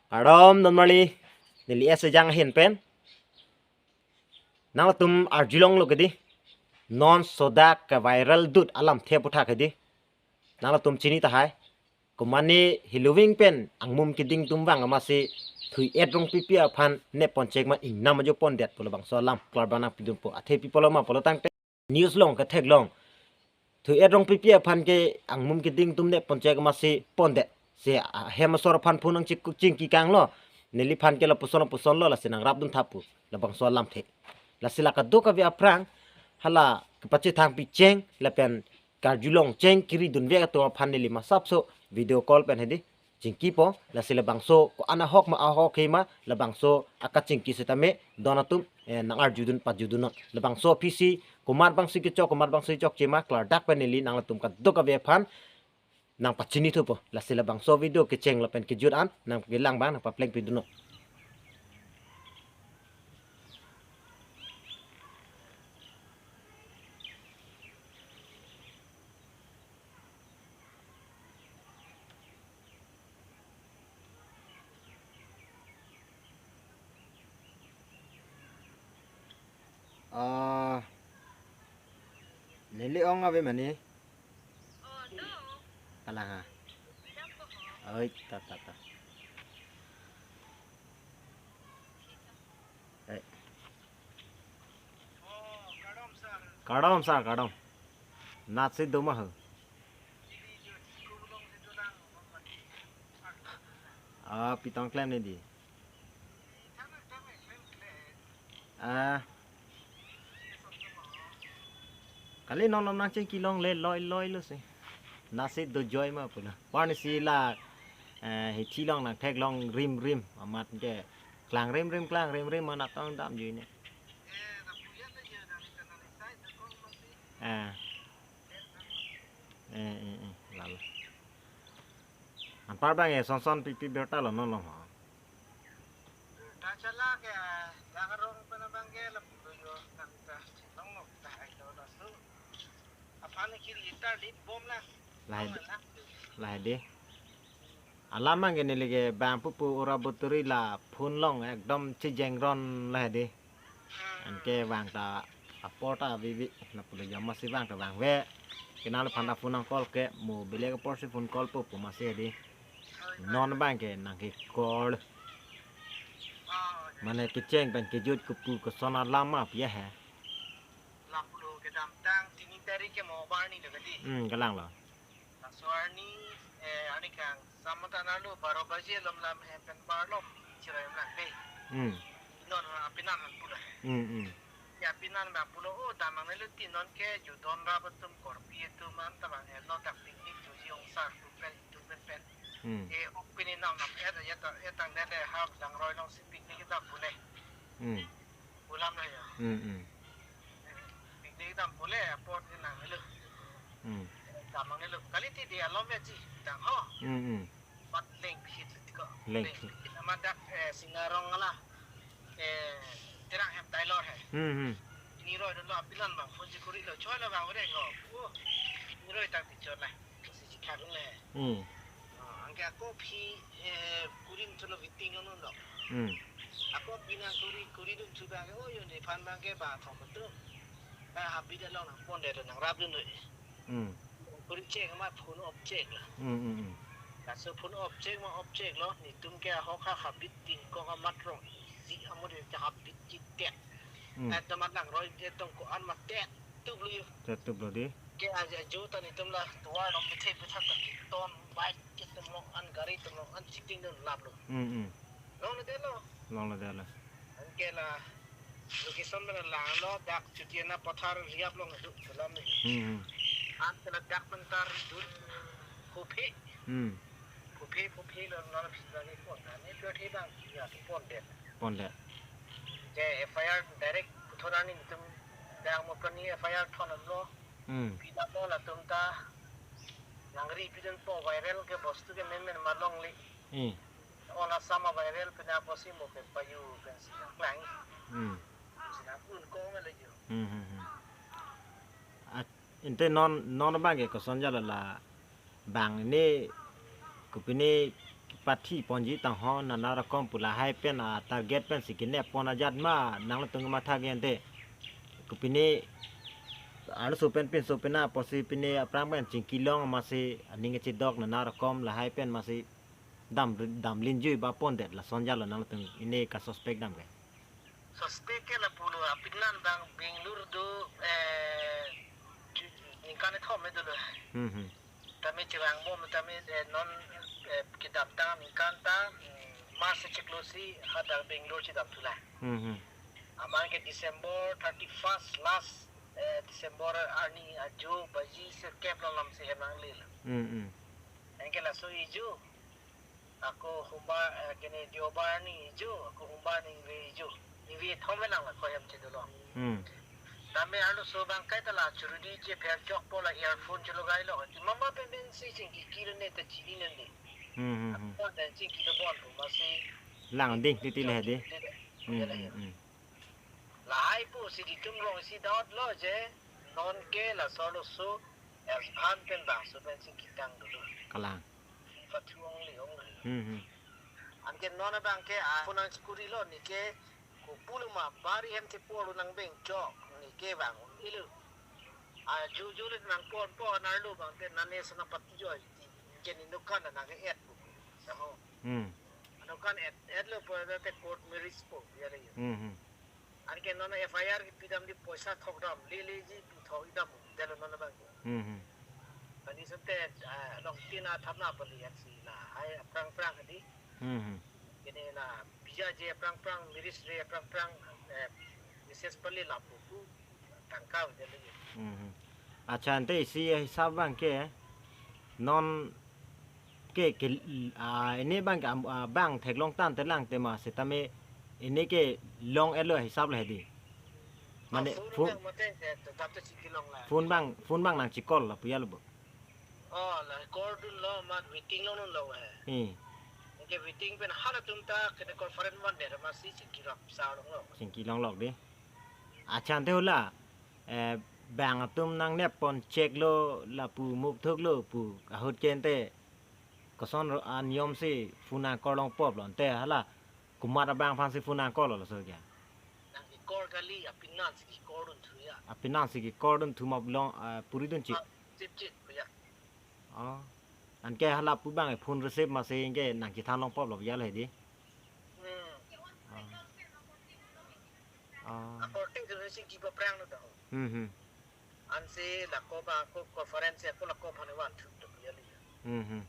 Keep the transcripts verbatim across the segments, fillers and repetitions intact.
Kardom don marli, neli S Ejang ahin pen. Nangtum arjulonglo kedi. Non sodak ke viral dut alamthe aputhak kedi. Nangtum chini tahai. Komane heloving pen angmum keding atum vang amatsi Thoi-et Rongpipi aphan nep ponchek ma ingnam ajo pondet pu labangso alam klarban nangpidunpo. Athe pi pulo ma pulo tangte news along ketheklong. Thoi-et Rongpipi aphan ke angmum keding atum nep ponchek amatsi pondet. Si ahem asor aphan phone nangchik chingki kanglo. Neliphan ke lapuson lapuson lo, lasi nangrapdun tha pu labangso alamthe. Lasi la kadokave aphrang hala kepachethang picheng lapen karjulong cheng keridunvek atum aphan neli masapso video call pen hedi chingkipo. Lasi labangso ko-an ahok ma ahok he ma, labangso akachingki setame don atum, eh, nangarjudun pajudunnon. Labangso aphisi komat bangsi kechok, komat bangsi chokche ma klardak pen neli nangtum kadokave aphan nangpachinithupo. Lasi labangso video kecheng lapen kejut an nangpakelang abang nangpaplengpidunnon. Ah, neli ong ave mane. Kalang ha. Oi, ta, ta, ta. Eh. Kardom sir, kardom. Natsi doma ho. Ah, pitong klem ne di. Ah. Kali non non nangchingki longle loi loi lo si. Natsi do joy ma pula. Warni si la, eh, hithi along nangtheklong rim rim. Amat ke klang rim rim, klang rim rim, amat tong damjui ne. Ah. Eh, eh, eh, lalo. Anpar abang e son son pipi berta lo non lo ho. Ta chala ke, ya karong pen abang ke lapu yo, nang ta, nong nok ta ai lo lasu. Aphan kiri tar di bom la. Lahai di. Lahai di. Alam abang ke neli ke bang pupu ura buturi la phone along ekdom chijengron lahai di. Anke vang ta apor ta vivi na pulo jam masi vang ta vangve. Kenal aphan ta phone nang call ke mo bilek apor si phone call po pu masi di. Non abang ke nangke call. Mane kecheng pen kejut kepu koson alam ma pi he. Lapulo kedamtang tini tarik ke mo barni lo kedi. Hmm, kalang lo. Laso arni, eh, arni kang, samata nalo baro baje lom lam hem pen bar lom chiroi lang dei. Hmm. Non ha apinan han pulo. Hmm, hmm. Ya apinan bang pulo, oh, damang nelo ti non ke judon rap atum korpi atum an tabang hem no dak picnic juji ong sar tu pen tu pen pen. Hmm. Eh, ok pini nam nam eh, ya ta, ya tang dede ha langroi along si picnic ta pule. Hmm. Pulam lo ya. Hmm, hmm. Picnic dam pule apot ni nang helo. Hmm. Damang helo. Kali ti di alom ya ji. Dam ho. Hmm, hmm. Bat leng phit lo tiko. Leng phit. Phit. Amat dak, eh, Singarong ala. Eh, Terang hem Tailor he. Hmm, hmm. Ni roi dolo apilan bang phone ji kuri lo. Choi lo bang ore ngo. Oh. Ni roi tak di chot la. Si chikha dun le. Hmm. Ah, anke ako phi, eh, kurim thulo waiting lo non lo. Hmm. Ako pina kuri, kuri dun thu bang ke, oh, yo ne phan bang ke ba thong betul. Ba habit along nang pondet nangrapdun lo. Hmm. Kuri chek ma phone off chek lo. Hmm, hmm, hmm. Laso phone off chek ma off chek lo, netum ke ahok ha habit tin kong amat rong. Si amur ke habit chitek. Hmm. Eh, temat nangroi je tong ko-an ma tet. Tup lo yo. Tet tup lo di. Ke aja ju ta netum la tuar lo pithe pitha ta ton bike ke tum lo an gari tum lo an chiting dun lap lo. Hmm, hmm. Long le de lo. Long le de lo. Anke la location mana lang lo dak Chutiana Pathar riap long du lam ni. Hmm, hmm. An ke la dak mentar dun kuphe. Hmm. Kuphe kuphe lo lo phi la ni pon na ni phe bang ya pon de. Pon de. Je F I R direct puthot ani netum dang mo pani F I R thon lo. Hmm. Pila mo latum ta nangri pidun po viral ke bostu ke men men ma longle. Hmm. Ola sama viral pina posi mo ke payu pensi klang. Hmm. Sina un ko me le yo. Hmm, hmm, hmm. At, inte non, non abang ke koson jala la bang ne kopine Pathi ponji tangho nana rokom pu lahai pen a target pensi kenep pon ajat ma nangtum matha gente. Kopine arloso pen pinso pena pusi pine aphrang pen chingkilong masi aning kechedok nana rokom lahai pen masi dam dam linjui ba pondet lason jalo nangtum ini ka suspect dam ke. Suspect ke lapulo apinan bang Bangalore do, eh, ju-, ningkan kethom me dolo. Hmm, hmm. Tame chevang bom tame, eh, non, eh, kedamtang ningkan ta, mm, March chiklo si hadak Bangalore chedam thulo. Hmm, hmm. Amat ke December thirty-first last, eh, December arni ajo baji sirkep lo lam si hem nanglelo. Hmm, hmm. Anke laso ijo ako humba, eh, kene Deobar ni ijo, ako humba ni ingve ijo. Ingve thom me lang la ko hem chedolo. Hmm. Tame arloso bang kaita la churudi chepher chok po la earphone chelo gailo. Ti mama pen pen si chingki kilo ne ta chini nende. Hmm, hmm, hmm. Ako dan chingkilo bon po masi. Lang ding titi le di. Hmm, hmm, hmm. Lahai pusi ditum rong si daut lo je, non ke laso arloso, es phan pen bangso pensi kitang dulu. Kalang. Pathu ong li ong li. Hmm, hmm. Anke non abang ke, ah, punang chikuri lo ni ke, ko pulo ma, bari hem te polo nang beng chok, ni ke bang, ilu. Ah, ju ju le nang pon pon arlo bang ke, nane sana patu joi, ti, ke ni nukan nang ke et bu. Saho. Hmm. Nukan et, et lo po, te court marriage po, ya le. Hmm, hmm. Anke non F I R kepidam di poisa thok dam, lele ji pu thok idam, delo non abang ke. Hmm, hmm. Ani sete, ah, long tin a thapna pali ansi lahai aphrang phrang di. Hmm, hmm. Kene la bija je aphrang phrang, miris re aphrang phrang, eh, misis pali lapu pu tangka delo. Hmm, hmm. Accha, ante isi hisab bang ke, non ke, ke, ah, ini bang ke, am-, ah, bang theklong tangte lang tema setame ini ke long elo hisab le di. Mane ah, phone phone, bang mate, eh, tetap tu chingkilong la. Phone bang, phone bang nang chikol la puya lo bo. Oh, la call dun lo, mat waiting long lo he. Hmm. Anke waiting pen halatum ta kene conference man de masi chingkilong sa long lo. Chingkilong lok di. Accha, ante hula, eh, bang atum nangnep pon chek lo lapu muk thuk lo pu ahut ke ante koson ro-, a niyom si phone nangkorlong pop lo ante hala komat abang aphan si phone nangkorlo laso ke. Nang kikor kali apinan si kikor dun thu ya. Apinan si kikor dun thu map long, ah, puri dun chik. Ah, chip chip ya. Oh. Anke hala pu bang phone receive masi anke nang chethan long pop lo ya le di. Hmm. Ah. Ah. According to si kipa phrang lo daw. Hmm, hmm. Ansi lako ba ko conference ya ko lako phane wan thu to ya li. Hmm, hmm.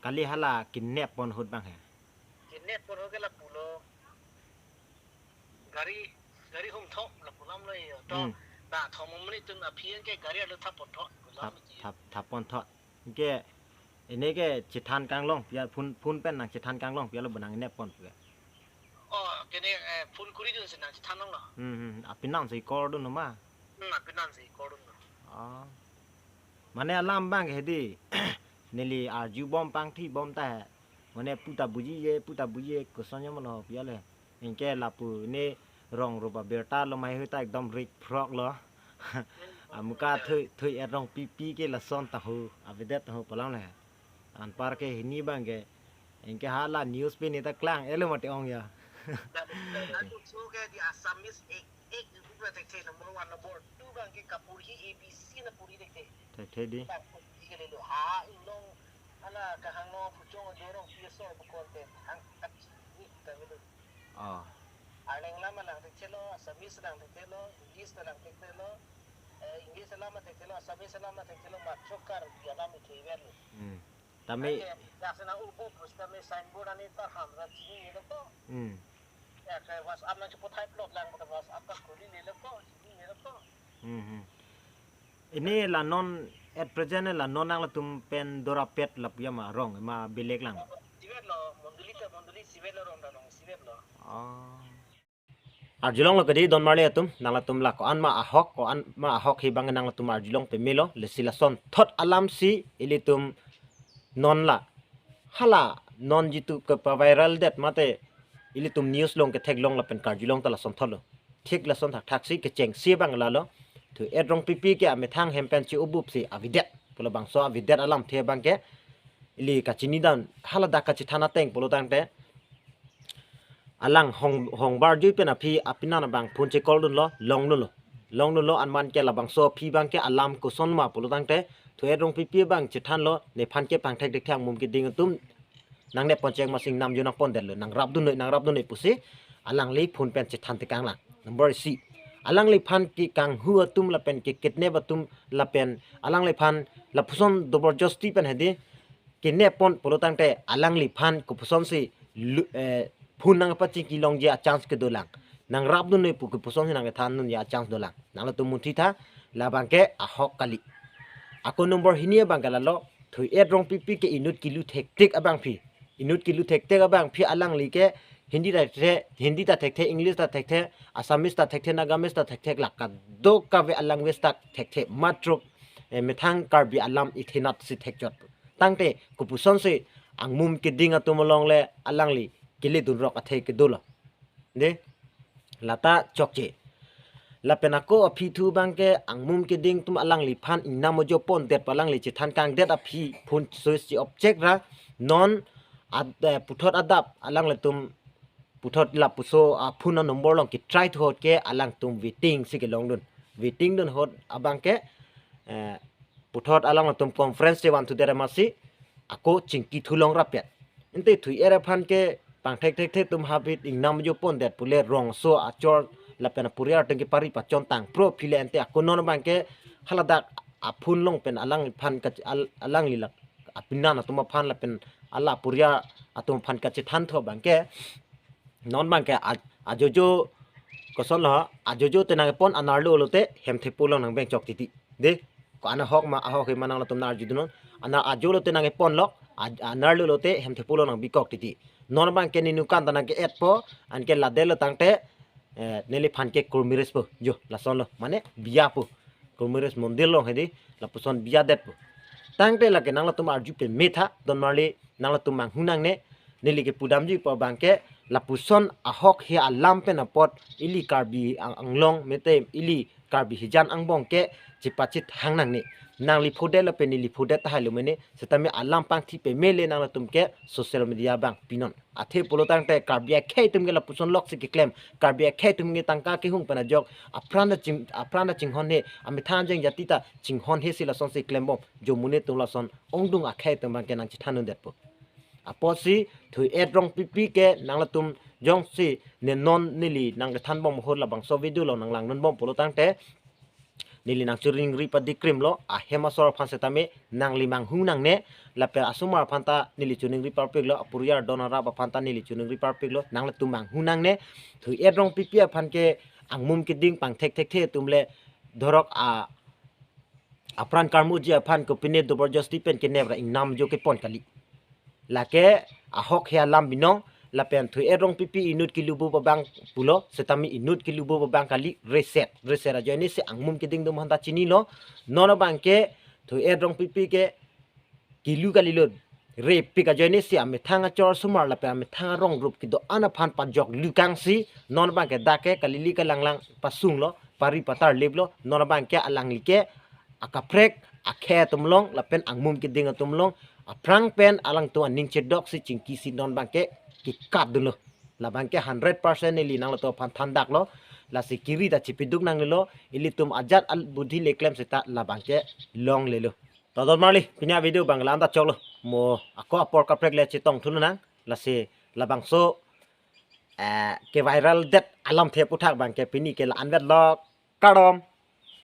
Kali hala kidnap pon ahut bang he. Kidnap pon ahut ke lapulo. Gari, gari hum thok lapu lam lo ya. To, hmm, na thom muni tun aphi anke gari alo thap pon thok. Thap, thap, thap pon thok. Anke, ini ke chethan kanglong, puya phone, phone pen nang chethan kanglong, puya lo bonang nep pon puya. Oh, kene, eh, phone kuri dun si nang chethan long lo. Hmm, hmm, apinan si call dun ma. Hmm, apinan si call dun lo. Oh. Mane alam bang ke di, neli arju bom pangthi bom ta. Mane puta buji ye, puta buji ye, koson ya mano puya le. Anke lapu ne rong roba berta lo mai huta ekdom rik phrok lo. Amuka thui, thui et rong pipi ke lason tahu, avedet tahu palang le. Anpar ke hini bang ke. Anke hala news pen ni ta klang, elo mate ong ya. Lalu so ke di Assamese ek, ek itu berarti number one, number two bang ke kapuri A B C na puri dek te. Te te di. Bang ke lelo ha inglong ala kahang no puchong dorong piaso bu content hang tak ni ta melu. Oh. Arneng lama nang tekthelo, Assamese nang tekthelo, English nang tekthelo, eh, English lama tekthelo, Assamese lama tekthelo, ma chokar dia lama thever lo. Hmm. Tame. Ake, ya sena ubu bus tame signboard ani tar ham ra chini ni lo ko. Hmm. Ya ke WhatsApp nang chepo type lot lang ko WhatsApp ta kuli ni lo ko, chini ni lo ko. Hmm, hmm. Ini la non at present la non nanglatum pen dorapet lapu ya ma rong ma belek lang. Sivet lo, mondoli ta mondoli sivet lo rong ta rong sivet lo. Oh. Arjulong lo kedi don marli atum, nanglatum la ko-an ma ahok, ko-an ma ahok hi bang nanglatum arjulong pemelo, lesi lason thot alam si ilitum non la. Hala non jitu kepa viral det mate ilitum news long ketheklong lapen karjulong ta lason thot lo. Thik lason thakthak si kecheng si bang lalo. Thu et rong pipi ke amethang hem pen che-ubup si avedet. Pulo bangso avedet alamthe bang ke ili kachini dam haladak kachethan ateng pulo tangte, alang hong hongbar jui pen aphi apinan abang phone che call dunlo, long dunlo, long dunlo, anman ke labangso aphi abang ke alam koson ma pulo tangte, Thu-et Rongpipi abang chethanlo, nephan ke pangthek thekthe angmum keding atum nangne pon chek masing namjo nangpon detlo, nangrap dunnoi, nangrap dunnoi pusi alangli phone pen chethan tekang lang. Number isi, alangliphan kekanghu atum lapen kekidnap atum lapen alangliphan lapuson doborjosti pen hedi kenep pon pulo tangte alangliphan kopuson si lu-, eh, phone nangpachingki longji a-chance kedo lang. Nangrap dunnoi pu kopuson si nangkethan dunji a-chance do lang. Nanglatum munthi tha, labang ke ahok kali. Ako number hini abang ke lalo, Thu-et Rongpipi ke inut kilu thektik abangphi. Inut kilu thektik abangphi alangli ke Hindi ta thekthe, Hindi ta thekthe, English ta thekthe, Assamese ta thekthe, Nagamese ta thekthe, la kadokave a-language ta thekthe, matro, eh, methang Karbi alam ithenat si thekchot. Tangte kopuson si angmum keding atum along le alangli kele dunrok athe kedolo. De, lata chokche. Lapen ako aphi thu abang ke angmum keding atum alangliphan ingnam ojo pon det pu alangli chethan kangdet aphi phone switch off chek ra, non ad-, eh, puthot adap alanglitum puthot lapuson a-phone a-number along ke-try thu ahut ke alangtum waiting si kelong dun. Waiting dun ahut abang ke, eh, puthot alangtum conference chevan thu det amatsi ako chingki thu long rapet. Ante Thu-et aphan ke pangthek thekthe atum habit ingnam ojo pon det pule rongso achor lapen apuriar atum ke pari pachon tang pro phile ante ako non abang ke haladak a-phone along pen alangphan ka al-, alangli lak apinan atum aphan lapen ala apuriar atum aphan kachethan thu abang ke, non abang ke a-, ajojo koson lo, ajojo te nangpon, anerlo lote hem thepo along nangveng chok titi. De, ko ana ahok ma, ahok he ma nanglatum nang-arju dunnon. Ana ajo lote nangpon lok, a-, anerlo lote hem thepo along nangbi kok titi. Non abang ke ninu kan ta nangke-et po, anke ladet lo tangte, eh, neliphan ke kurmiris po, jo, lason lo, mane biya po. Kurmiris mondir along hedi, lapuson biya det po. Tangte lake nanglatum arju peme tha, don marli nanglatum manghu nangne, neli kepudamji pu abang ke, lapuson ahok he alam pen apot, ili Karbi Ang-, Anglong mete ili Karbi hijan angbong ke chepachethang nangne. Nangli phodet lapen neli phodet tahai lo mene, setame alam pangthi peme le nanglatum ke social media abang pinon. Athe pulo tangte Karbi akhei atum ke lapuson lok si keklem. Karbi akhei atum ke tangka kehung pen ajok. Apran ta ching, apran ta chinghon he. Amethang angjeng jati ta chinghon he si lason si klembom. Jo monit atum lason ongdung akhei atum abang ke nangchethan un det po. Apotsi Thu-et Rongpipi ke nanglatum jongsi ne non neli nangkethan bom ahut labangso video along nanglang dunbom pulo tangte, neli nangchoningri padikrim lo, ahem asor aphan setame nangli manghu nangne, lapen asomar aphan ta neli choningri parpik lo, apuriar don arap aphan ta neli choningri parpik lo, nanglatum manghu nangne, Thu-et Rongpipi aphan ke angmum keding pangthek thekthe atum le dhorok a, apran karmuji aphan kopine doborjosti pen kenep ra ingnam ojo kepon kali. Lake ahok he alam binong, lapen Thu-et Rongpipi inut kilu pu abang pulo, setame inut kilu pu abang kali, reset. Reset ajoine si angmum keding atum aphan ta chinilo, non abang ke Thu-et Rongpipi ke kilu kali lo. Repik ajoine si amethang achor asomar lapen amethang arong rup kedo-an aphan pajok lukang si, non abang ke dak ke kalili kalanglang pasung lo, pari patar lip lo, non abang ke alangli ke akaprek akhei atum along lapen angmum keding atum along aphrang pen alangtum aning chedok si chingki si non abang ke kekat dunlo. Labang ke hundred percent neli nanglatum aphan thandak lo. Lasi kiri ta chipiduk nangnelo, ilitum ajat al budhi le klem seta labang ke longlelo. To don marli, pini avideo abang la-an ta choklo. Mo ako apor kaprek le chetong thulonang. Lasi labangso, eh, keviral det alamthe aputhak abang ke pini ke la-an vetlo. Kardom.